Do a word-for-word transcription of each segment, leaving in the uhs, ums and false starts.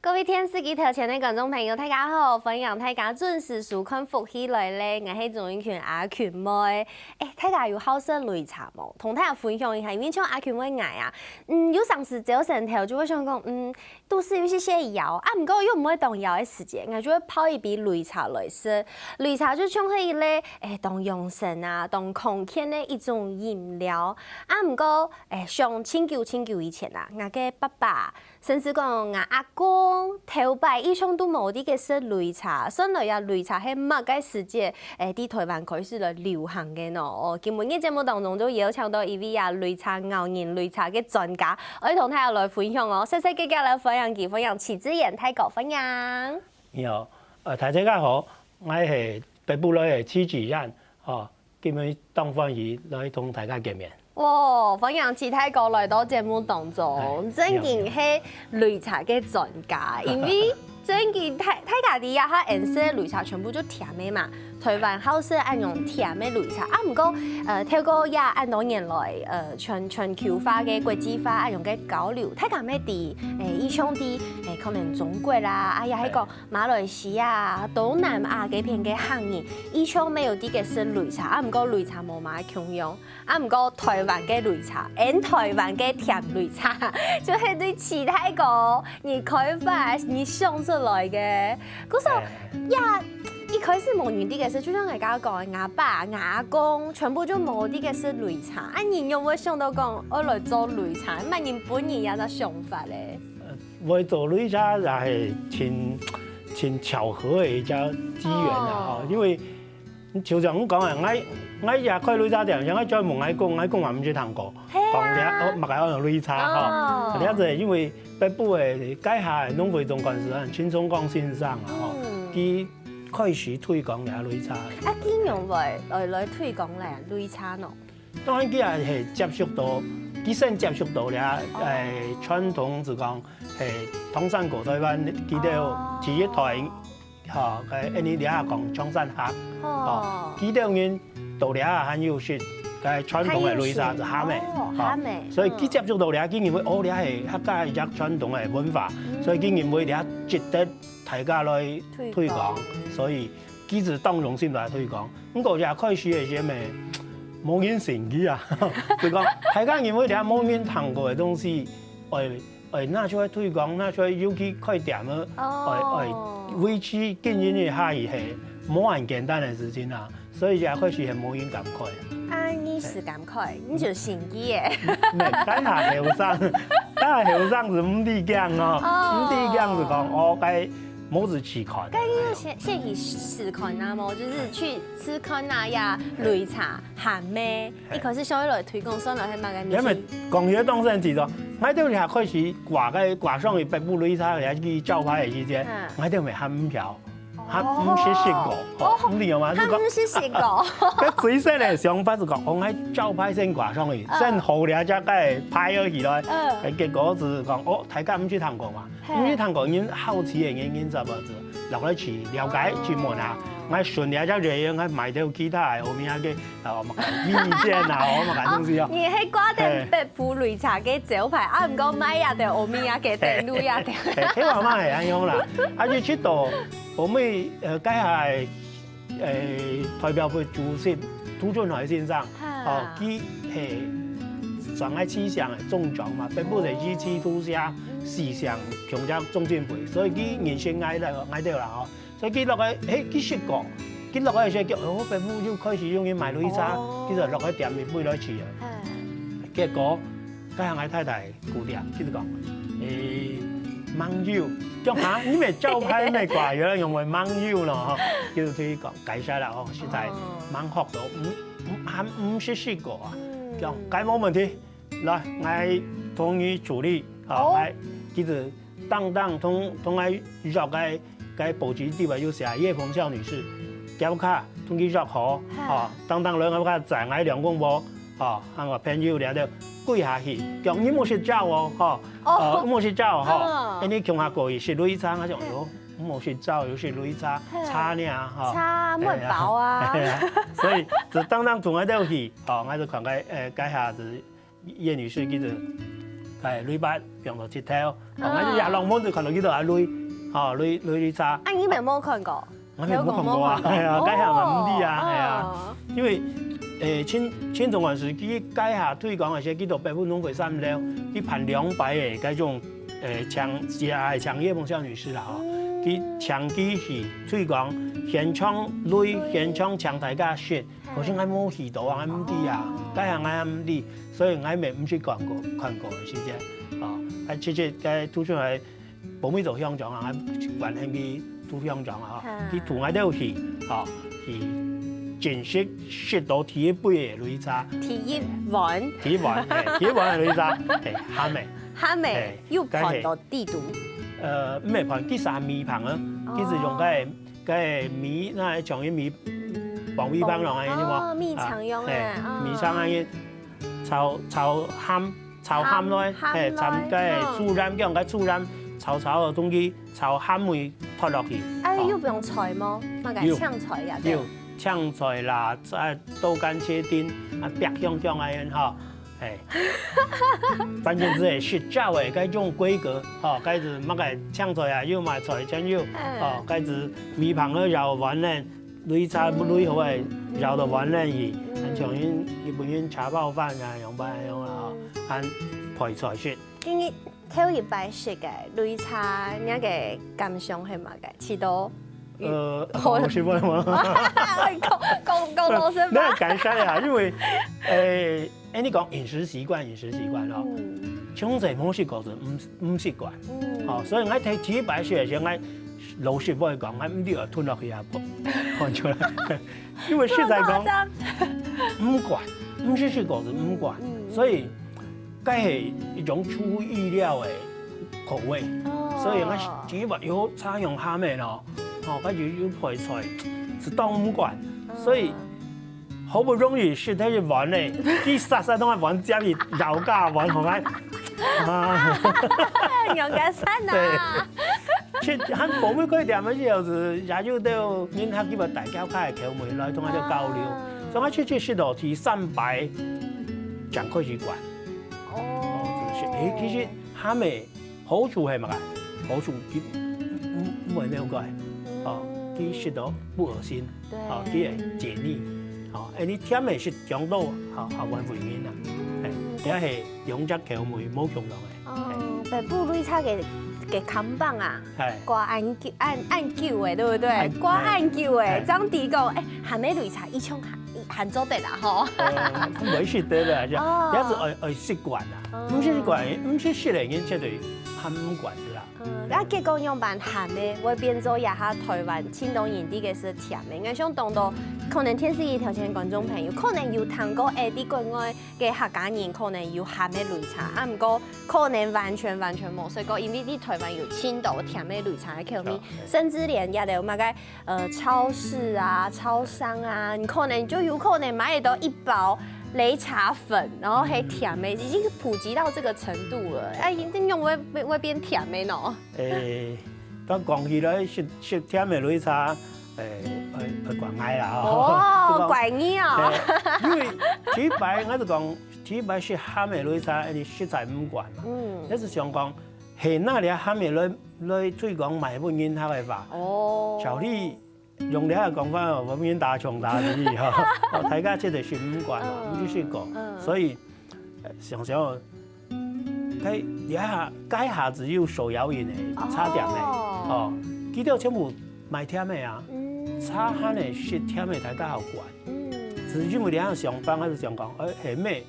各位電視機頭前个觀眾朋友，大家好！歡迎大家準時收看《福氣來了》，𠊎係鍾英群阿群妹。欸，大家有好食擂茶無？同大家分享一下，因為像阿群妹𠊎啊，嗯，有成時朝晨頭就會想講，嗯，肚屎有息息枵，啊，毋過又毋會當枵个時節，𠊎就會泡一杯擂茶來食。擂茶就像係一類，欸，當養生啊，當康健个一種飲料。啊，毋過，欸，想盡久盡久以前啊，𠊎个爸爸 甚至講𠊎阿公頭擺一向都無在該食擂茶，算來啊擂茶係麼个時節，欸，在臺灣開始來流行个呢？哦，今晡日節目當中就邀請到一位啊擂茶𠢕人、擂茶个專家，愛同大家來分享哦。細細个个來歡迎佢，歡迎徐志炎大哥，歡迎。你好，呃，大家好，𠊎係北部來个徐志炎，哦， 今晡日當歡喜來同大家見面。哇，歡迎徐大哥來到節目當中，哎，正經係擂茶个專家，因為正經大大家知啊，哈，𠊎等个擂茶全部就甜个嘛，臺灣好食恁樣甜个擂茶。啊，毋過，呃，透過這恁多年來，呃，全全球化个國際化恁樣个交流，大家乜知，欸，以前知，欸，可能中國啦，啊，也係講 馬來西亞、東南亞該片个客人，以前乜有在該食擂茶，啊，毋過擂茶無麼个共樣，啊，毋過臺灣个擂茶，𠊎等臺灣个甜擂茶，就係對徐大哥，你開發、你想出來个。故所，哎。呀，一開始無人在該食，就像𠊎剛剛講个，𠊎爸、𠊎阿公全部就無在該食擂茶，啊，你仰會想到講愛來做擂茶，麼人分你這隻想法咧？ 會做擂茶也係盡盡巧合个一隻機緣啊，哦。吼，因為就像你講个，𠊎𠊎也開擂茶店，像𠊎專門𠊎講，𠊎講嘛毋識聽過，係啊。講這哦，麼个愛用擂茶吼。哦。這就係因為北部个該下農會總幹事啊，陳崇光先生啊，吼，嗯。佢開始推廣這擂茶。啊，佢仰會來來推廣這擂茶呢？ 當然佢也係接觸到，佢先接觸到這，哦。誒，傳統就講，誒，唐山過臺灣，佢兜第一代，哦。吼，誒，恁呢這下講長山客，哦。吼，佢兜人到這下還有食，誒，傳統个擂茶就鹹个，哦，鹹个，吼，所以佢接觸到這，佢認為，哦，這係客家一隻傳統个文化，嗯。所以佢認為這值得大家來推廣，推廣。所以佢就當用心來推廣。 毋過也開始个時節，無人信佢啊，就講大家認為這無人聽過个東西，愛愛拿出來推廣，拿出來又去開店啊，哦。愛愛維持經營下去係無恁簡單个事情啊，所以也開始係無人敢開。啊，你係敢開，你就信佢个。毋，該下後生，該下後生就毋知驚哦，哦。毋知驚就講，哦，該 無就試看。該你有先先去試看啊無？就是去試看啊呀，擂茶、鹹个，一開始想要來推廣，算來係麼个物事？因為講起當時就，𠊎兜這開始掛个掛上去北部擂茶个去招牌个時節，嗯。𠊎兜乜還毋曉，還毋識食過，哦。吼，毋知有嘛？就講，還毋識食過。該最先个想法就講，哦，𠊎招牌先掛上去，嗯。先號這隻个牌仔起來，嗯。結果就講，哦，大家毋識聽過嘛。 嘿。毋識聽過人好奇个人，人就會落來去了解，哦。去問啊。𠊎順這隻原因，𠊎買到其他个後面个，呃，麼个米線啊，哦，麼个東西哦。你係掛等北部擂茶个招牌，啊，毋過賣這兜歐米亞个等路這兜。嘿，嘿，嘿，我嘛係恁樣啦。啊，就去到後尾，呃，該下个 誒，代表會主席涂俊海先生，哈。哦，佢係上海七鄉个中長嘛，北部个一七、涂下、四鄉共隻中心會，所以佢認識𠊎兜，𠊎兜啦吼。所以佢落來，嘿，佢識講，佢落來時叫，哦，北部又開始有人賣擂茶，哦。佢就落來店裡買來試啊。哈。結果，該下𠊎太太 古典，佢就講，誒，網友，講哈，你乜招牌乜掛，原來用个網友咯，吼，佢就同佢講，解釋啦，吼，實在哦。吂學到，毋毋還毋識試過啊，嗯。講，該無問題，來，𠊎同你處理，吼，哦。𠊎其實當當同同𠊎約个 該報紙底背有寫葉鵬筱女士，叫佢同佢約好，哈。吼，當當來𠊎屋下載𠊎兩公婆，吼，還有朋友了了，跪下去，講你莫食齋哦，吼，哦。呃，莫食齋哦，吼，哦。恁呢共下過去食擂茶，𠊎想，哎喲，莫食齋又食擂茶，嘿。茶呢，吼，茶，哎呀，麵包啊。哎呀，所以就當當同𠊎兜去，吼，𠊎就看該，呃，該下子 葉女士佢就該雷伯放到直頭，哦，𠊎就也浪漫就看到佢就啊雷，吼，雷雷雷茶。啊，你有無看過？ 𠊎也無看過啊，有講無看過。係啊，該下嘛毋知啊，係啊。哦。因為，誒，清清中原時期該下推廣个時，佢到北埔農會三樓，佢辦兩擺个該種，誒，請也係請葉夢笑女士啦吼，嗯。佢請佢去推廣，現場雷，雷。現場請大家食，可是𠊎無去到啊，𠊎毋知啊，哦。該下𠊎也毋知，所以𠊎也毋識看過，看過个時間，哦，啊，直接該推出來。 寶妹做鄉長啊，關係佢做鄉長啊，哈。佢同𠊎兜去，吼，去正式食到第一杯个擂茶。第一碗。第一碗，嘿，第一碗个擂茶，嘿，鹹个。鹹个，嘿，又拌到底肚。呃，毋係拌，佢撒米糠啊，哦。佢係用該个，該个米，該个像个米，糌米粄樣个，有無？哦，米糠用个，啊，嘿，哦。米糠个，炒，炒鹹。 炒鹹來，鹹，嘿，鹹來，摻該个豬苓，嗯。用該豬苓炒炒个東西，炒鹹味拖落去。哎，哦。有放菜無？麼个有。青菜啊，有，對。青菜啦，啊，豆乾切丁，啊，煏香香个吼，嘿。反正係食齋个該種規格，吼，該係麼个青菜啊，有麼个菜全有，哎。吼，該係米糠个舀碗呢， 擂茶擂好个，舀到碗裡去，嗯。恁像人日本人茶泡飯啊，樣般樣啊，嗯。恁配菜食。今日頭一擺食个擂茶，你个感想係麼个？試到？呃，好。好食無？講，講，講老實話。那感謝啊，因為，誒， 誒，你講飲食習慣，飲食習慣咯。嗯。從細無食過就毋，毋習慣。嗯。哦，所以𠊎第，第一擺食个時候，𠊎老實話講，𠊎毋知愛吞落去啊，啵，啵出來。因為實在講，這麼誇張？毋慣，毋識食過就毋慣，嗯，嗯。所以，該係一種出乎意料个口味。哦。所以𠊎第一擺有採用鹹个咯，哦，該就有配菜，係當毋慣，所以 嗯。 好不容易食忒一碗呢，佢煞煞當个碗接去，舀个碗好來。啊。仰結煞啊。對。食，還無乜開店个時候，也有兜人客佢話大家較个口味來同𠊎兜交流。啊。所以𠊎食食食到第三擺，正開始慣。哦。哦，就是，誒，其實鹹个 好處係麼个？好處佢毋，毋，毋會恁怪，哦，佢食到不噁心，對。哦，佢會解膩，哦，誒，你甜个食當多，好，好，還會面啊，誒，這係兩隻口味無共樣个。哦，北埔擂茶个，个看板啊，係。掛恁久，恁，恁久个，對不對？恁，掛恁久个，係。正知講，誒，鹹个擂茶，一種還，還做得啦，吼。呃，毋會食得啦，就，哦。也係愛，愛習慣啦，哦。毋識習慣，毋識食个人絕對 還毋慣係啦。嗯，該結果樣般鹹个，會變做這下臺灣盡多人知个係甜个。𠊎想當多，可能電視機頭前个觀眾朋友，可能有聽過，誒，在國外个客家人可能有鹹个擂茶，啊，毋過可能完全完全無食過，因為在臺灣有盡多甜个擂茶个口味，係啊，係。甚至連這兜麼个 呃，超市啊、超商啊，你可能就有可能買得到一包擂茶粉，然後還甜个，已經普及到這個程度了。哎，一定用會，會，會變甜个喏。誒，但講起來，食，食甜个擂茶，誒，愛，愛怪𠊎啦，吼。哦，怪你哦。誒，因為第一擺，𠊎就講，第一擺食鹹个擂茶，你實在毋慣嘛。嗯。也係想講，係拿這鹹个來，來推廣賣分人客个話。哦。照理 用這个講法哦，分人打從打起吼，哦，大家絕對食毋慣嘛，嗯，毋識食過，嗯。所以，呃，想想哦，該，這下，該下只有手搖飲个，哦。茶店个，哦，佢兜全部賣甜个啊，嗯。茶還係食甜个，大家好慣，嗯。只是因為這樣想法，還係想講，誒，係咩？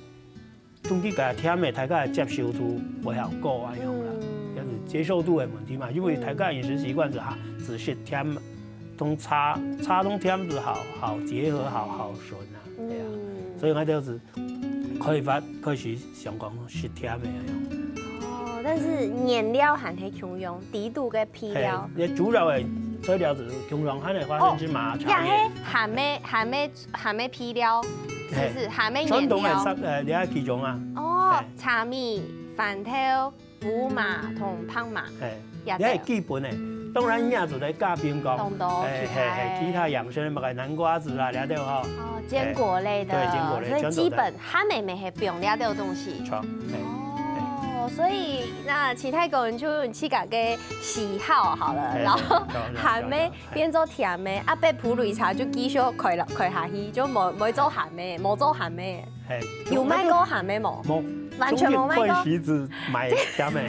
總之，該甜个大家个接受度會較高恁樣啦，嗯。也係接受度个問題嘛，因為大家飲食習慣就哈，只食甜，同茶，茶同甜就好，好結合，好，好順啊，對啊。嗯。所以𠊎兜係開發，開始想講食甜个恁樣。哦，但是原料還係共樣，底肚个配料。嘿，也主要个材料就係共樣，還係花生芝麻、哦，茶葉。也係鹹个，鹹个 鹹个配料，係毋係？嘿，鹹个原料。傳統个三，呃，這幾種啊。哦，嘿。茶米、番豆、胡麻同白麻。嘿，也對。這係基本个。當然，你也做得加冰糕。當多，嘿，其他个。嘿，嘿，其他養生个，麼个南瓜子啦，這兜吼。哦，堅果類的。嘿，對，堅果類，所以基本全部都得。鹹个乜係放這兜東西。著，嘿，哦。嘿。哦，所以那其他个人就用自家个喜好好了，嘿，然后对，对，鹹个对，对。变做甜个，啊，北埔擂茶就繼續開了，開下去，就無，無做鹹个，無做鹹个。嘿，有賣過鹹个無？無，完全無賣過。中間慣勢只賣甜个。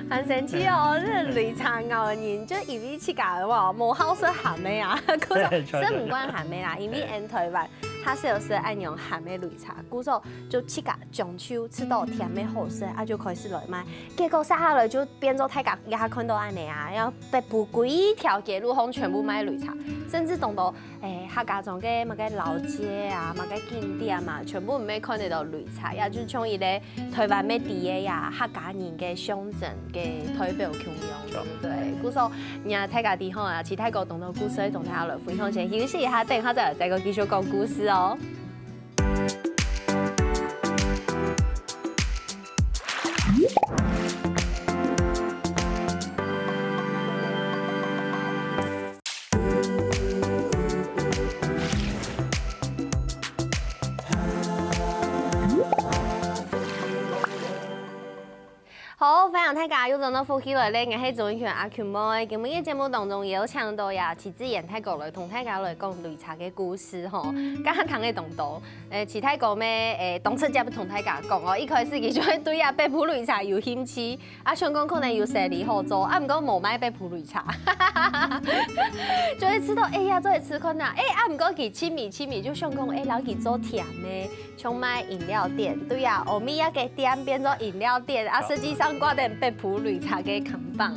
很神奇哦，這擂茶咬人，就因為自家个話，無好食鹹个啊，可能嘿，對，對。食毋慣鹹个啦，因為對。俺台灣，佢係有食恁樣鹹个擂茶，故所就自家 將就食到甜个好食，啊就開始來賣。結果接下來就變做大家也看到恁樣啊，然後北埔歸條街路項全部賣擂茶，甚至當多誒客家庄个麼个老街啊、麼个景點啊，全部毋係看得到擂茶，也就像一個台灣乜知个呀，客家人个象徵个代表共樣，對不對？故所，你啊，大家知吼啊，其他个當多故事，同大家來分享先，休息一下，等一下再來再過繼續講故事哦。 好，歡迎大家又轉到福氣來了，𠊎係鍾意權阿權妹。今晡日節目當中邀請到呀，徐智言大哥來同大家來講擂茶个故事吼。剛剛聽个當多，誒，徐大哥咩，誒，當直接同大家講哦，一開始佢就會對啊北埔擂茶有興趣，啊，想講可能有生理好做，啊，毋過無賣北埔擂茶，就會知道，哎呀，做得試看啊，誒，啊，毋過佢趣味趣味就想講，誒，摎佢做甜个， 像賣飲料店，對啊，後尾該个店變做飲料店，啊，實際上掛等北埔擂茶个看板，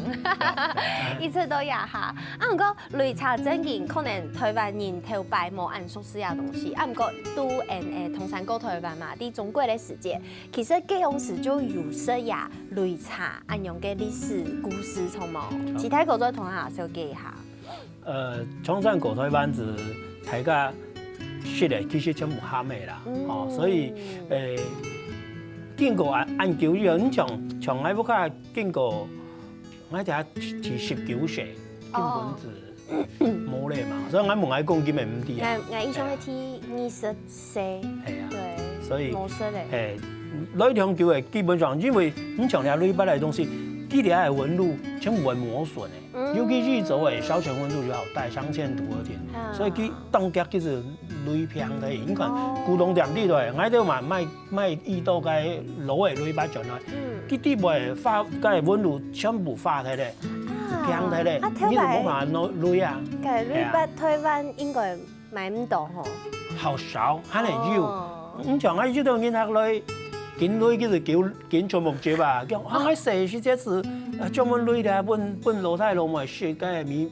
一直到這下。啊，毋過擂茶正經可能台灣人頭擺無恁熟悉个東西，啊，毋過都恁誒，通常過台灣嘛，在中國个時節，其實該樣時就有食呀擂茶恁樣个歷史故事，著無？其他个再同大家紹介一下。 呃，長山過台灣係大家食个，其實全部鹹个啦，嗯。哦，所以，呃，經過恁，恁久以後，你像，像𠊎屋下經過，𠊎這下係十九歲，根本係無了嘛，所以𠊎問𠊎講，根本毋知啊。𠊎，𠊎印象係二十歲，係啊，對，所以無食了。誒，來長久个，基本上因為你像這鐳筆个東西，佢這个紋路全部會磨損个。 尤其是做个燒成紋路就好帶，鑲嵌、塗和填，所以佢當遽其實鐳平个。你看，古董店裡頭，𠊎兜嘛賣，賣一道个老个鐳筆轉來，佢底背畫，个紋路全部畫忒咧，平忒咧，啊，你就無辦法鐳啊。該鐳筆台灣應該買毋到吼。好少，還係有。哦。你像啊，有兜人客來，緊鐳其實緊，緊全部接啊，講啊，𠊎細時節係，呃，專門鐳个，分，分老弟老妹食个米，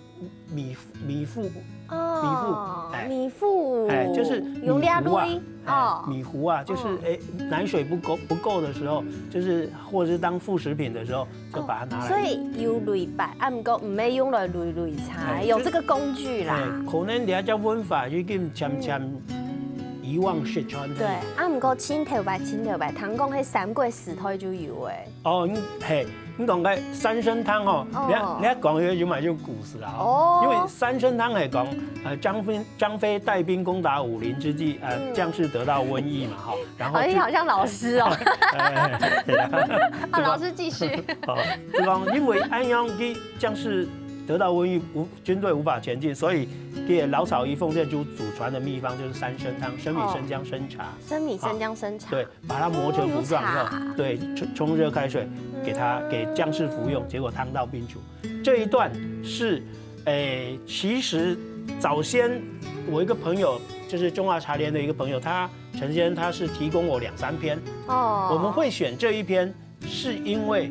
米，米糊，哦，米糊，哎。米糊，哎，就是用這鐳，米糊啊，哎，哦。米糊啊，就是，哦。哎，奶水不夠，不夠的時候，就是，或者是當副食品的時候， 就把它拿來。哦，所以有鐳筆，啊，毋過毋係用來鐳擂茶，哎，有這個工具啦。就，哎，可能這隻文化已經漸漸遺忘失傳了。對，啊，毋過盡頭擺，盡頭擺，聽講係三國時代就有誒。哦，你，嘿，你講个三參湯哦，哦。你看，你看講个有嘛有故事啊，哦。哦。因為三參湯係講，呃，張飛，張飛帶兵攻打武林之際，呃，嗯。將士得到瘟疫嘛，哈。 然後就，好像，好像老師哦。哎，對啊。好，老師繼續。哦，就講因為恁樣，佢將士得到瘟疫，無，軍隊無法前進，所以給老草一奉獻，就祖傳的秘方就是三參湯，生米、哦。生薑、生茶。生米、生薑、生茶。啊，對，把它磨成糊狀以後，哦，有茶。對，沖，沖熱開水，給他，嗯。給將士服用，結果湯到病除。這一段是，誒，其實早先我一個朋友，就是中華茶聯的一個朋友，他 陳先生他是提供我兩三篇。哦。我們會選這一篇，是因為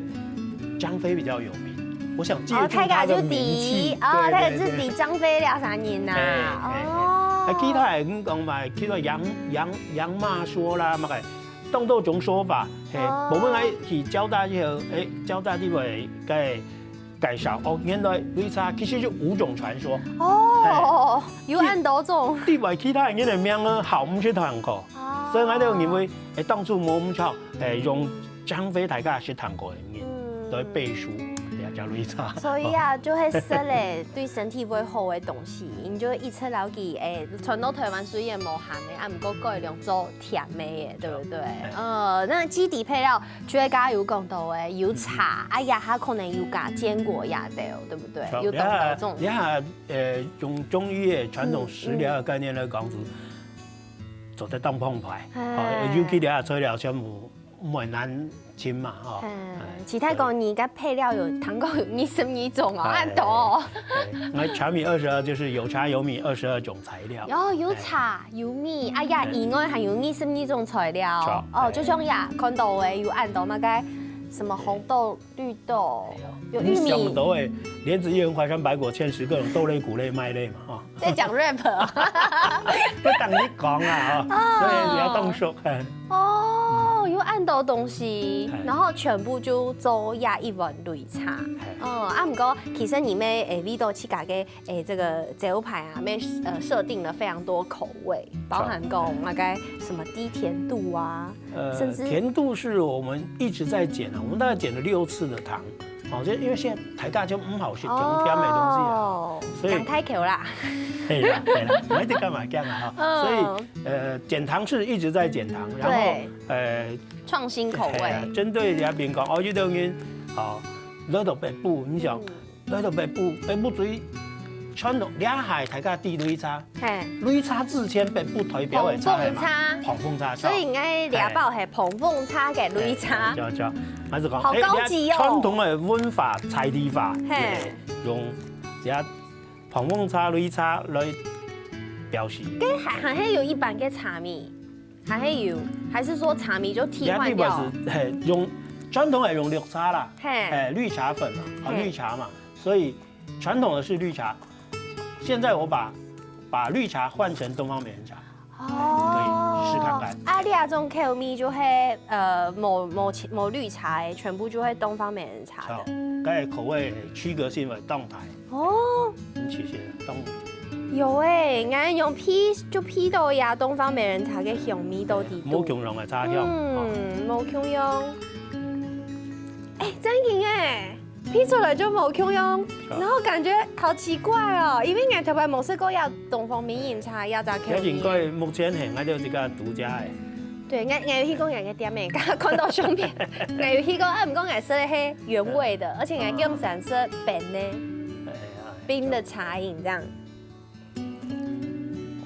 張飛比較有名，我想借助他的名氣。哦，大家就知，哦，對，大家就知，對，對。張飛這儕人吶。哎，哎，哎。哦。啊，其他人講嘛，其他楊，楊，楊罵說啦，麼个，當多種說法，嘿，哦。我們來去交大以後，哎，交大地位，該 介紹哦，原來擂茶其實就五種傳說。哦，哎，有恁多種。地位其他人个名啊，好，毋識聽過。哦。所以𠊎兜認為，哎，當初無毋著，哎，用張飛大家識聽過个人，嗯。來背書，了解。擂茶。所以啊，就係食咧對身體會好个東西，你就一直摎佢，欸，傳到台灣雖然無鹹个，啊，毋過改良做甜个耶，對不對？呃，該基底配料，就係剛剛有講到个，有茶，啊，也還可能有加堅果也得，對不對？有當多種。你看，呃，用中醫个傳統食療个概念來講，就做得當豐沛，哦，尤其這下材料全部毋會難尋嘛，哦。嗯，其他講你个配料有，聽講有二十二種哦，恁多哦。哎，那茶米二十二就是有茶有米二十二種材料。有，有茶有米，哎呀，以外還有二十二種材料。哦，就像呀，看到个有恁多麼个什麼紅豆、綠豆，有玉米。想到个蓮子、芋圓、淮山、白果、芡實，各種豆類、穀類、麥類嘛，哈。在講 rap 啊。在等你講啊，哈，所以你要動手。哦，有恁多東西，然後全部就做這一碗擂茶。哦，啊，毋過其實你們誒，為到自家个誒這個招牌啊，乜呃設定了非常多口味，包含講大概什麼低甜度啊，呃，甚至甜度是我們一直在減啊，我們大概減了六次的糖。哦，就因為現在大家就毋好食甜甜个東西啊，哦，所以減太甜啦。對啦，對啦，我一直幹嘛這樣啊？哈，所以呃減糖是一直在減糖，然後呃創新口味，針對這邊講，哦，有兜人哦，來到北部，你想。 來到北部，北部最傳統這下大家知擂茶，係，擂茶之前北部代表个茶係麼个？膨風茶。膨風茶，所以應該這包係膨風茶个擂茶。對，對，還係講，好高級哦。傳統个文化在地化，係，用這膨風茶、擂茶來表示。該還還係有一般个茶米。 還係有，還是說茶米就替換掉？這地方係，係，用傳統个用綠茶啦，係，綠茶粉嘛，啊綠茶嘛，所以傳統的是綠茶。現在我把把綠茶換成東方美人茶，哦，可以試看看。啊，這種口味就係呃無無無綠茶个，全部就係東方美人茶个。該口味區隔性會當大。 哦，你試試，當有欸，𠊎用鼻就鼻到呀，東方美人茶个香味到底。無共樣个茶香，嗯，無共樣。欸，正經欸，鼻出來就無共樣，然後感覺好奇怪哦，因為𠊎頭擺無食過呀東方美人茶呀，咋可以？也應該目前係，𠊎就這個獨家欸。 對，𠊎𠊎有去過𠊎个店欸，剛剛看到相片，𠊎有去過，啊，毋過𠊎食个係原味的，而且𠊎更喜歡食冰的，冰的茶飲這樣。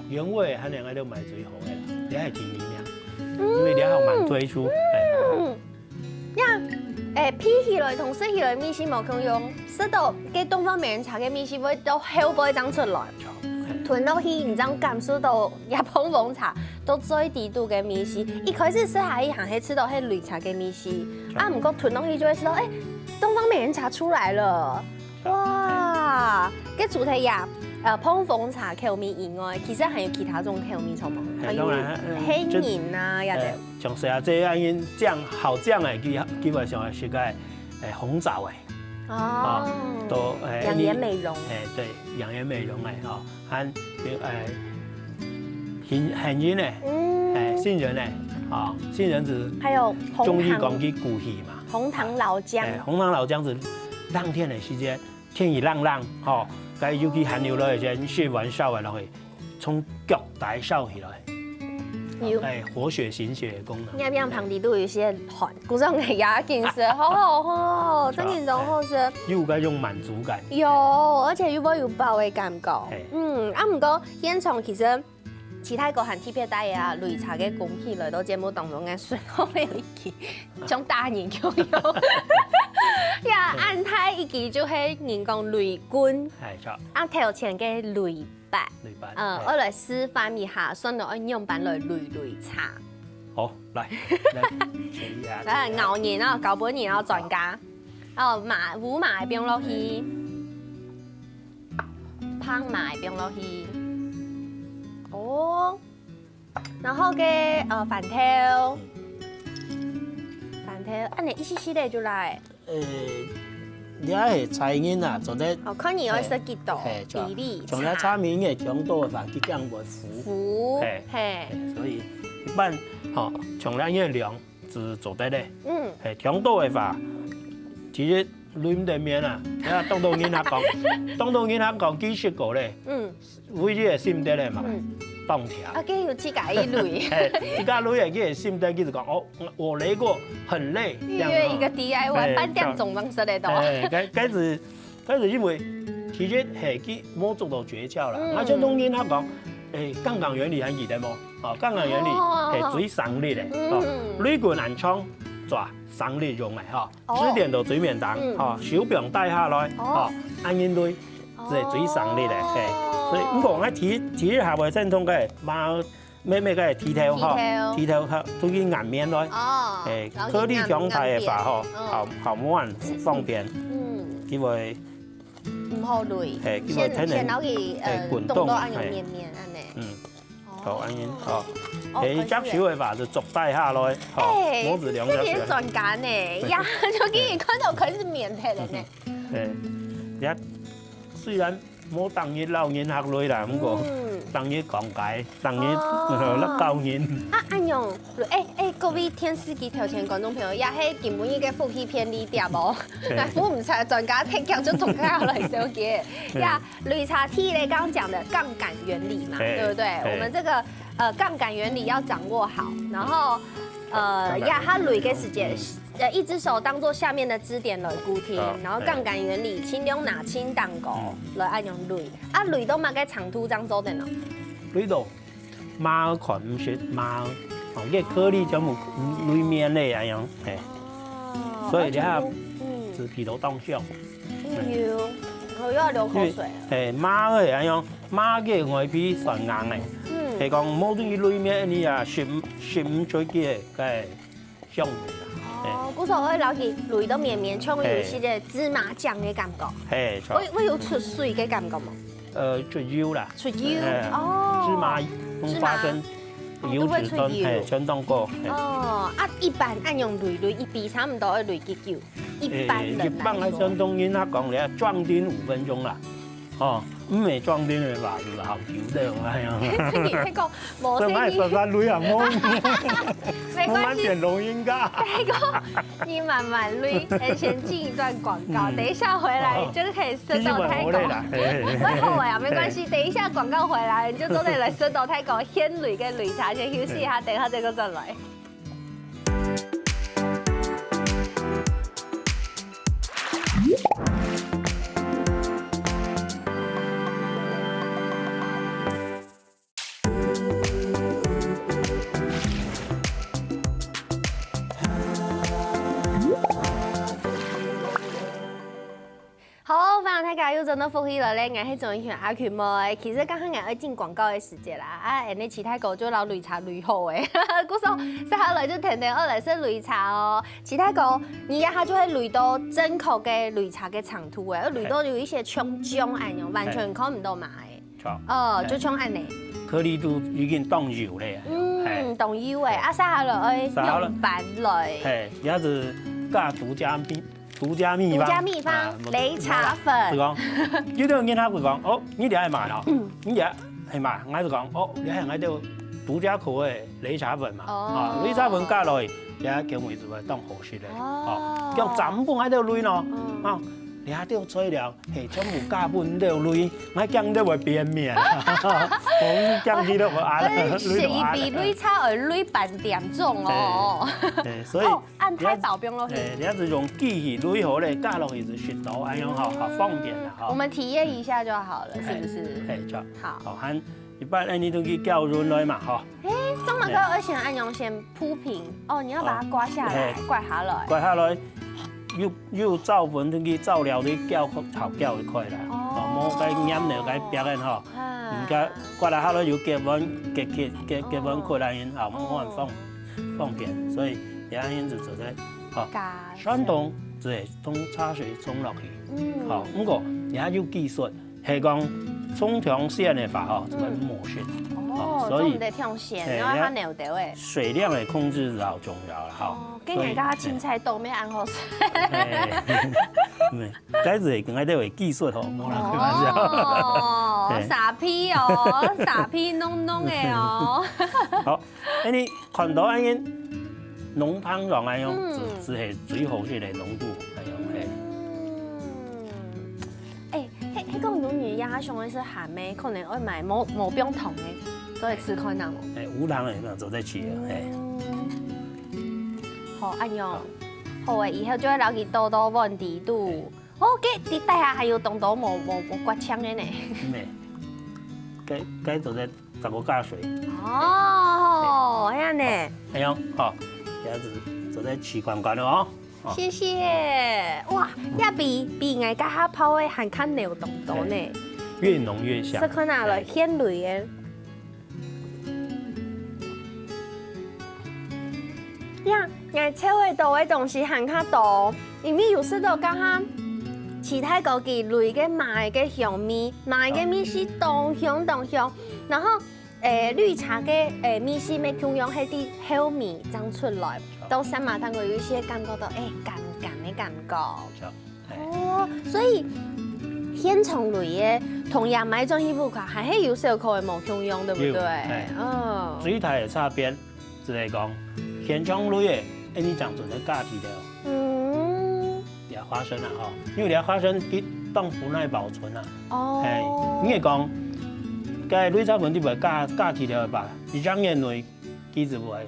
原味還係𠊎兜賣最好个啦，這係第二名，因為這係蠻推出。嗯，呀，欸，鼻起來同食起來味緒無共樣，食到該東方美人茶个味緒會到後背正出來，吞落去你正感受到 這膨風茶到最底肚个味緒，一開始食下去還係食到係擂茶个味緒，啊，毋過吞落去就會食到，欸，東方美人茶出來了，哇！該除忒呀，呃，膨風茶口味以外，其實還有其他種口味，著無？還有當然，呃，杏仁啊，這兜。呃，像係啊，這樣樣好醬个，基基本上係个，欸，紅棗个。 哦，都欸，養顏美容，欸，對，養顏美容个哈，還有欸，杏杏仁呢，嗯，欸，杏仁呢，啊，杏仁子，還有紅糖，中醫講佢補氣嘛，紅糖老薑，欸，紅糖老薑子，冷天个時節，天氣冷冷，吼，該尤其寒流來个時節，你食碗燒个落去，從腳底燒起來。 有。欸，活血行血个功能。你看旁邊都有一些汗，故所个牙齧舌，好好喝哦，真的當好食。又有該種滿足感。有，而且又會有飽个感覺。嗯，啊，毋過現場其實其他个還特別帶啊，擂茶个工具來到節目當中，應該順好个一支，像打人共樣。呀，恁大一支就係人講擂棍，欸，著。啊，頭前个擂 粄。粄粄，嗯，愛來示範一下，順路愛仰般來擂擂茶。好，來，來，試一下。來，咬人哦，搞本人哦，專家。哦，麻，烏麻个放落去，香麻个放落去。哦，然後个呃，番豆，番豆，恁仔一息息仔就來。 呃，這係差人啊，做得，哦，看你愛食幾多，嘿，比例差。像這差人个強度个話，佢正會苦。苦，嘿，嘿。所以一般，吼，像這个量就做得了。嗯。嘿，強度个話，其實搥毋得面啊，啊，當多人客講，當多人客講，其實个咧，嗯，唯一个心得个嘛，嗯，當甜。啊，佢有自家一類。嘿，自家類个，佢个心得，佢就講，哦，我來過，很累，預約一個 D I Y，半點鐘正食得到。哎，該，該是，該是因為其實嘿，佢摸做到訣竅啦。嗯。啊，像當人客講，哎，槓桿原理還記得無？哦，槓桿原理，哦，嘿，最省力个，哦，嗯，雷管安裝，抓省力用个哈。 哦，支點到水面頂，嗯，吼，手柄帶下來，哦，吼，恁樣搥，哦，這最省力个，嘿。所以，毋過𠊎第，第一下會先同个媽，妹妹个剃頭，吼，剃頭，剃頭，吼，同佢研面來，哦，嘿，然後去研，顆粒強大个話，吼，研，嗯，好，好摸，方便，嗯，佢會，毋好搥，嘿，佢會先，天然，先摎佢，嘿，呃，滾動，動到恁樣，嘿，綿綿恁樣。嗯。 好，恁樣，哦。哦，係，可以。隻手个話就捉帶下來，吼，哎，摸仔兩隻手。這邊專家呢，呀，就給你看到可以是免費的呢。哎，呀，雖然無當日老人客來啦，毋過，嗯，當日講解，當日，哦，呃，教人。啊，恁樣，哎，哎，各位電視機頭前觀眾朋友，也係今晡日个福氣便利店哦。對。來，服務專家，特價就同大家來紹介。對。呀， 擂茶第一个剛剛講的槓桿原理嘛，嘿，對不對？嘿。我們這個，呃，槓桿原理要掌握好，然後，呃，槓桿原理。壓它搥个時間，嗯，呃，一隻手當做下面的支點來固定，好，然後槓桿原理，嘿，輕量拿輕當高，嗯，來恁樣搥。啊，搥到麼个長度正做得呢？搥到 嫲看毋識嫲，哦，這顆粒全部搥面咧，恁樣，嘿。哦，所以你看，而且，嗯，係皮都當香。哎喲，我又要流口水了。因為，嘿，嫲个恁樣，嫲个外皮算硬个，嗯，係講無對搥面，你啊，食毋，食毋出去个，該 香味啦。哦，故所愛摎佢搥到綿綿，像有一息个芝麻醬个感覺。嘿，著。會，會有出水个感覺無？呃，出油啦。出油，嘿，哦。芝麻同花生，芝麻，哦，油脂全，都會出油。嘿，全當高，嘿。哦，啊，一般恁樣搥搥一擺，差毋多愛搥幾久？一般人來說。欸，一般來講，當然佢講咧，裝訂五分鐘啦。 哦，毋係裝訂个話，就好久个，哎呀。這個無，所以𠊎煞煞累啊，無，沒關係。慢慢變老人家。大哥，你慢慢累，先進一段廣告，嗯，等一下回來就可以食到泰國。哦，其實我無累啦，嘿，嘿，嘿。會好呀，沒關係，等一下廣告回來，你就做得來食到泰國現擂个擂茶，先休息一下，等一下再過轉來。 好，歡迎大家又轉到福氣來了，𠊎係總英雄阿群妹。其實剛剛𠊎愛進廣告个時節啦，啊，恁呢其他哥就摎擂茶擂好欸。故所，接下來就天天愛來食擂茶哦。其他哥，你這下就會擂到正確个擂茶个長度欸，擂到有一息像醬恁樣，完全看毋到嫲欸。著。哦，嘿。就像恁呢。顆粒都已經當幼咧。嗯，嘿。當幼欸，嘿。啊，接下來愛，接下來，仰般來？嘿，這係加獨家秘 獨家秘方，獨家秘方，啊，擂茶粉。係講，有兜人客會講，哦，你這係麼个哦？你這係麼个？𠊎就講，哦，這係𠊎兜獨家口味擂茶粉嘛。哦。啊，擂茶粉加落去，這口味就會當好食咧。哦。哦，用全部𠊎兜擂咯。嗯。啊，這兜材料，嘿，全部加分兜擂，𠊎驚兜會變面。我驚佢兜會啊，哎，擂到啊。食一杯擂茶愛擂半點鐘哦。嘿，嘿，所以哦， 恁大包放落去。嘿，你係用機器擂好咧，加落去就食到，恁樣吼，好方便啦，吼。我們體驗一下就好了，是不是？嘿，嘿，著。好。好，還一般恁呢都去攪勻來嘛，吼。嘿，做麼个愛先恁樣先鋪平？哦，你要把它刮下來，嘿。刮下來。刮下來，又，又燥粉都去燥料的攪，好攪一塊啦。哦。哦，莫該黏了該壁个吼。啊。你看刮了下來有結紋，結，結，結，結紋過來，哦，莫很方，方便，所以 這樣就做得，吼，加水。傳統就係用茶水沖落去。嗯。吼，毋過這有技術，係講沖忒鮮个話，吼，就會磨蝕。嗯。哦，吼，所以，做毋得忒鮮，嘿，然後它扭掉欸。水量个控制係好重要啦，吼。哦，跟人家凊彩倒，所以，嘿。毋係恁好食。嘿。嗯，該係𠊎兜个技術吼，無啦，開玩笑。哦，嘿。沙皮哦，沙皮濃濃个哦。好， 恁呢看到恁呢，濃湯樣恁樣，嗯。就，就係最好食个濃度，恁樣，嘿。啊，想愛食鹹个，可能愛買無無冰糖个，做得試看啊。哎，無糖个有無？做得試啊，哎。嗯。好，恁樣，好个，以後就愛摎佢倒到碗底肚。哦，該底底下還有當多無無無刮淨个呢。嗯，該該做得再過加水。哦，恁樣呢。哎喲，好，這樣子做得試看看哦。 哦。謝謝。哇，這比比𠊎頭下泡个還較濃當多呢。哎，越濃越香。試看啊，來，哎。芡雷个。呀，𠊎摷得到个東西還較多，因為有食到頭下，其他个佢雷个麻个香味，麻个味緒當香當香，然後 誒，綠茶个，誒，味緒乜共樣係在後尾正出來，到舌嫲當中有一些感覺到，誒，甘甘个感覺。係，哎。哦，所以現場擂个同樣買轉去屋下，還係有小可个無共樣，對不對？有，哎。嗯。水態个差別，就係講，現場擂个，哎，你講做得加甜个。嗯。這花生啊，吼，因為這花生佢當不耐保存啊。 哦。哎，你會講，該擂茶粉裡背加加去了吧？一張年內，機子不會，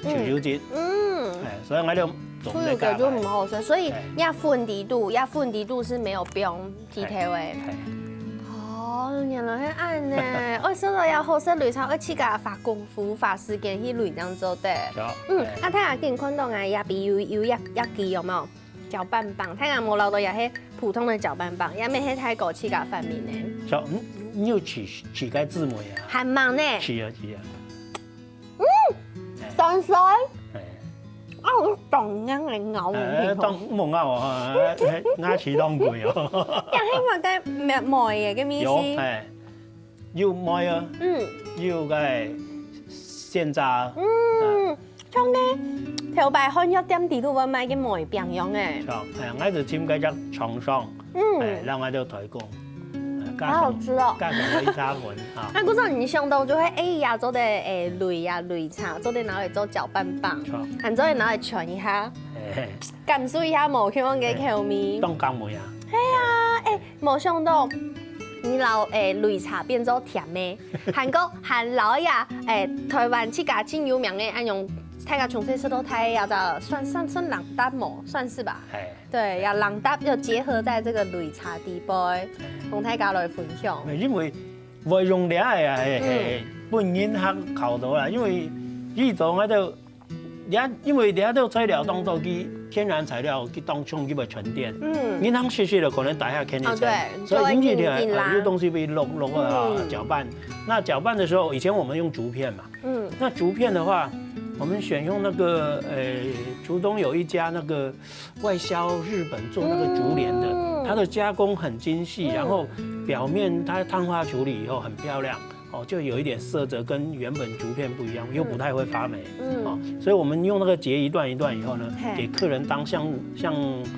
嗯。就就這。嗯。哎，所以我就總出油个就毋好食，所以哎。這粉底肚，這粉底肚是沒有冰皮條个。哎，哎。哦，原來係恁呢。哦，所以愛好食擂茶，愛自家花功夫、花時間去擂正做得。對。嗯，哎。啊，大家今看到啊，這邊有有一一支有無？ 攪拌棒，大家無恅著這係普通个攪拌棒，也毋係大哥自家發明个。小，你你有試試該滋味啊？還吂呢。試啊試啊。嗯，酸酸。哎。啊，有當香个咬个哎，皮膚。當無咬啊，哎，哎，牙齒當貴哦。也係我个妹妹个味緒。有，哎。 有梅啊，嗯。有个鲜榨啊。嗯，像該頭擺漢藥店底肚會賣个梅餅樣誒。像，哎，𠊎就尋該隻廠商，嗯。哎，讓𠊎就代工，哎，好好吃哦。加上了一茶粉啊。那故所你想到就會，哎呀，做得，哎，擂呀，擂茶，做得拿來做攪拌棒，像。還做得拿來歕一下，哎，感受一下無共樣个口味。哎，當香味啊。係啊，哎， 無想到，你摎，誒，擂茶變做甜个，還過還摎呀，誒，臺灣自家盡有名个，恁樣，大家從細食到大个呀，這算，算，算零嗒無？算是吧。哎。對，也零嗒又結合在這個擂茶底背，同大家來分享。因為會用這个啊，嘿，嘿，嗯。分人客考到啦，因為以前𠊎兜 這，因為這兜材料當做佢天然材料，佢當重佢會沉澱。嗯。銀行時時就可能打下欠你錢，哦，對，所以引起了，就會緊緊啦。呃，有東西會落落啊，嗯。攪拌。那攪拌的時候，以前我們用竹片嘛，嗯。那竹片的話，我們選用那個，呃，竹東有一家那個外銷日本做那個竹聯的，嗯。它的加工很精細，嗯。然後表面它碳化處理以後很漂亮。 哦，就有一點色澤跟原本竹片不一樣，又不太會發霉。嗯。哦，所以我們用那個截一段一段以後呢，嘿。給客人當像，像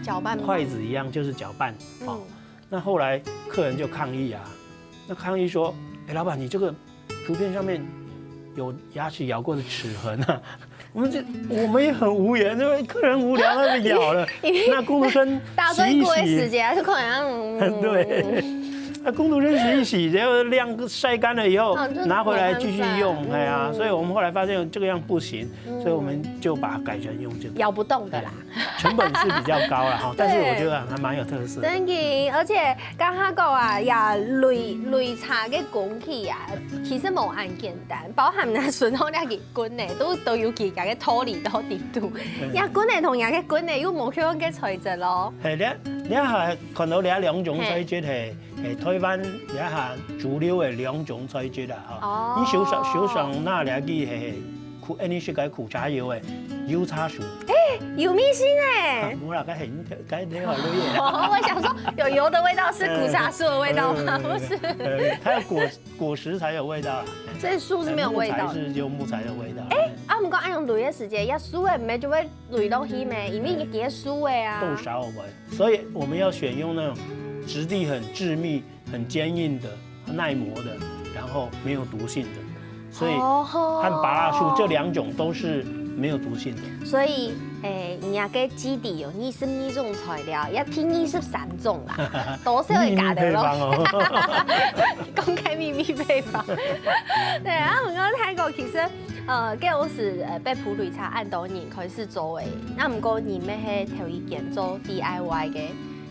攪拌棒。筷子一樣，就是攪拌。哦，嗯。那後來客人就抗議啊，那抗議說：“哎，老闆，你這個竹片上面有牙齒咬過的齒痕啊。” 我們就，我們也很無言，因為客人無聊，他就咬了。因為那工讀生洗一洗。打斷過的時間，就可能，嗯。對。那工讀生洗一洗，然後晾，曬乾了以後，哦，就拿回來繼續用，沒辦法。哎呀，嗯。所以我們後來發現這個樣不行，嗯。所以我們就把它改成用這個。咬不動的啦。哎，成本是比較高了哈，但是我覺得還蠻有特色的。對。真的，而且 剛剛講啊，也擂，擂茶个工具啊，其實無恁簡單，包含若順風這个棍仔，都，都有佢个道理到底肚。嗯。這棍仔同這个棍仔又無共樣个材質咯。嘿，這，這下看到這兩種材質，嘿。嘿，嘿，臺灣這下主流个兩種材質啦，吼。哦。你手上，手上拿這个，嘿，嘿， 苦，哎，你是該苦茶油哎，油茶樹。哎，有味緒呢。無啦，該很，該很好喝耶。哦，我想說有油的味道是苦茶樹的味道嗎？呃，不是。呃，它有果，果實才有味道啦。所以樹是沒有味道的。木材是有木材的味道。哎，啊，毋過恁樣擂个時節，這樹个毋係就會擂落去咩？因為佢結樹个啊。豆沙會，所以我們要選用那種質地很致密、 很堅硬的、耐磨的，然後沒有毒性的。所以哦吼。和芭樂樹這兩種都是沒有毒性的。所以誒，人家个基底有二十二種材料，也第二十三種啦，多少會加的咯。秘密配方哦。公開秘密配方。對啊，毋過泰國其實，呃，該時呃北埔擂茶恁多人開始做誒，啊毋過你乜係頭一間做D I Y个，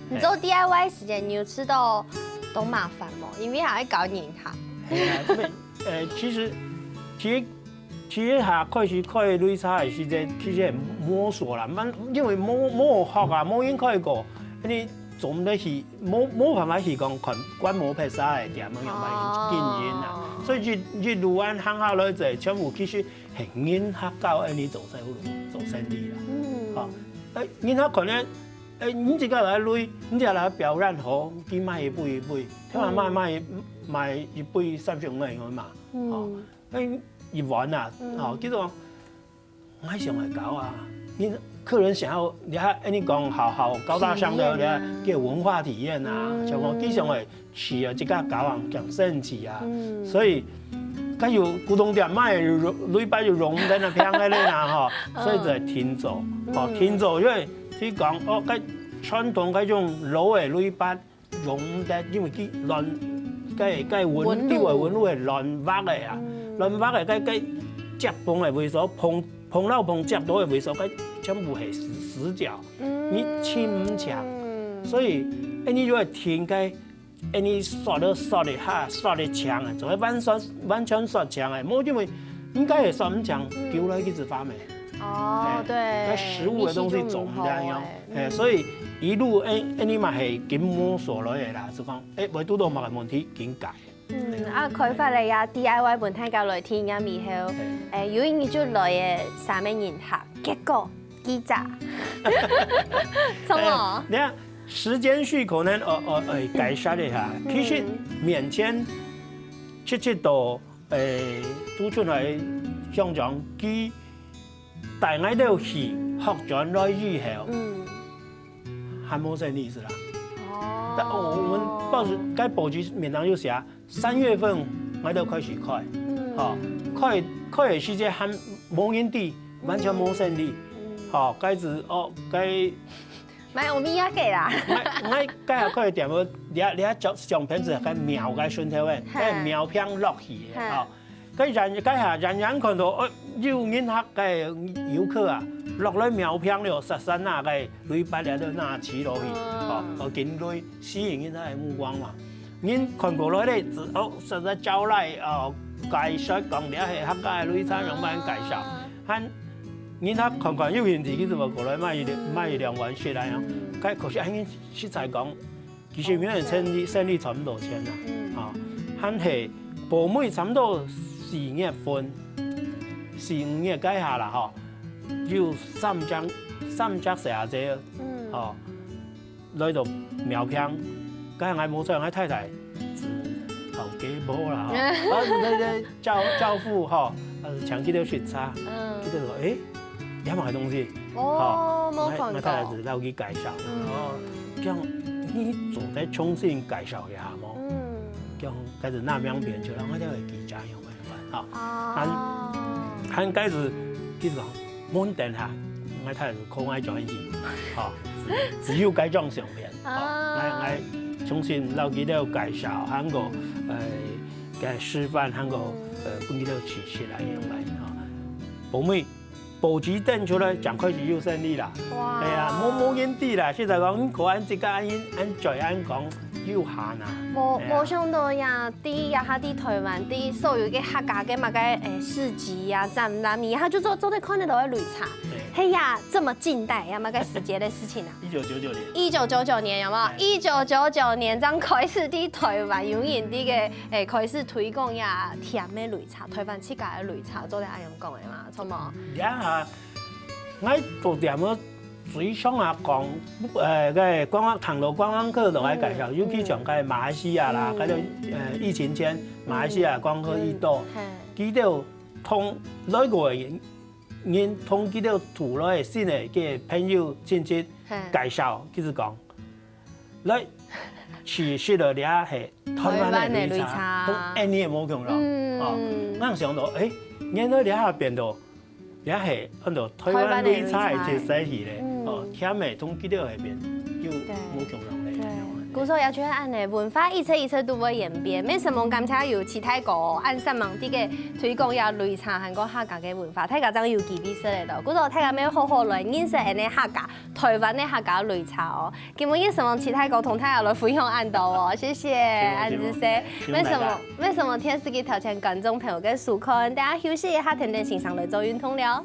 你做D I Y時間你有試著當麻煩無？因為還愛教人客。係啊，因為呃其實其實其實下開始開擂茶个時節，其實係摸索啦，慢因為無無學啊，無人開過，你做毋得去，無無辦法去講看觀摩別儕个店樣樣來經營啊，所以一一路恁行下來，就全部其實係人客教恁樣做生意做生意啦，啊，誒人客可能誒你自家來擂，你自家來表演好，佢買一杯一杯，聽下買買買一杯三十五塊嘛，哦。 哎，一碗啊，吼，叫做我想來搞啊。你客人想要，你還恁樣講好好高大上的，你看叫文化體驗啊，像講佢想來試啊，這个搞啊，講生趣啊，所以佢有古董店賣，有擂粄有龍燈啊，平个咧啦吼，所以就停做，吼，停做，因為佢講哦，該傳統該種老个擂粄。 用毋得，因為佢亂，該該溫度个溫度係亂畫个啊，亂畫个該該接縫个位所，縫縫漏縫接到个位所，該全部係死死角，你清毋淨，所以，哎，你就會停該，哎，你刷了刷了哈，刷了牆啊，就會完全完全刷牆个，無因為應該係刷毋淨，丟了一枝花咩。 哦，對，該食物个東西總這樣，哎，所以一路哎哎，你嘛係緊摸索來个啦，就講哎，會堵到麼个問題緊改。嗯，啊，開發了呀，D I Y分大家來體驗以後，哎，有一日就來个三个人客，結果幾隻，什麼？你看時間序可能哦哦哎，改善了哈，其實免簽七七到哎，都出來想講佢。 帶𠊎兜去學轉來以後，嗯，還無生意思啦。哦，但我們報紙該報紙面上有寫，三月份𠊎兜開始開，嗯，吼，開開个時節還無人知，完全無生意，嗯，吼，該時哦該。 買歐米亞給啦。𠊎𠊎該下開个店，你你照相片子該苗該順頭个，該苗片落去个，吼。 該遠該下遠遠看到，哦，有人客个遊客啊，落來苗坪了，煞煞拿个鐳粄了，就拿起落去，哦，哦，緊鐳，吸引人家个目光嘛。人看過來咧，哦，煞煞招來，哦，介紹講這係客家个擂茶，樣般介紹，還人客看看有興趣，佢就過來買一買一兩碗食來啊。該可是恁樣實在講。 其實每日生理生理賺毋多錢啦，啊，還係保姆差毋多四月份，四五月該下啦吼，有三隻三隻細阿姐，吼，來到苗坪，該下𠊎無出，𠊎太太煮頭家無啦吼，啊，來來 招招呼吼，呃，請佢兜食茶，嗯，佢兜講，誒，這麼个東西，哦，無看過，𠊎太太就摎佢介紹，哦，講你做得重新介紹一下無？嗯，講該係哪名片出來，𠊎兜个記者樣个，吼，哦，還還該係佢講，無等下，𠊎太太就call𠊎轉去，吼，只只有該張相片，吼，𠊎𠊎重新摎佢兜介紹，還過，呃。 个示範，還過呃，分佢兜試食來用來吼。保姆，保級等出來，正開始有生理啦。哇！係啊，無無人知啦，實在講，你看恁這个恁恁嘴恁講，有限啊。無無想到呀，第一呀，哈，在台灣，第一所有个客家个麼个誒市集呀、展覽，你哈就做做得看得到个擂茶。係呀，這麼近代呀，麼个時節个事情啊？一九九九年。一九九九年有無？一九九九年正開始在台灣有人這个 誒，開始推廣呀甜个擂茶，台灣自家个擂茶，做得恁樣講个嘛，著無？呀，𠊎做店个嘴上啊講，誒，个觀光，聽到觀光客都愛介紹，尤其像个馬來西亞啦，該个呃疫情前馬來西亞觀光客已多，佢兜同來過个人，同佢兜討來个新个个朋友親戚介紹，佢就講。 來試食了這係台灣个擂茶，同恁樣个無共樣。哦，𠊎想到，誒，原來這下變到這係安到台灣擂茶个特色去咧，哦，甜个同佢兜下邊又無共樣咧。故所也就係恁呢，文化一直一直都會演變，乜承蒙感謝有其他个恁煞猛个推廣這擂茶還過客家个文化，大家正有機會識得到。故所大家乜好好來認識恁呢客家，台灣个客家擂茶哦。今晡日承蒙其他个同大家來分享恁多哦，謝謝，恁仔細。乜承蒙，乜承蒙電視機頭前觀眾朋友个收看，大家休息一下，天天欣賞來做運動了。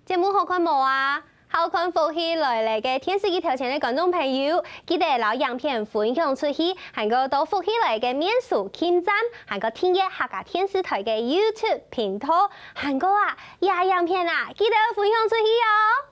節目好看無啊？好看福氣來了个電視機頭前个觀眾朋友，記得摎影片分享出去，還過到福氣來个面書、撳讚，還過訂閱客家電視台个YouTube頻道，還過啊，這影片啊，記得分享出去哦！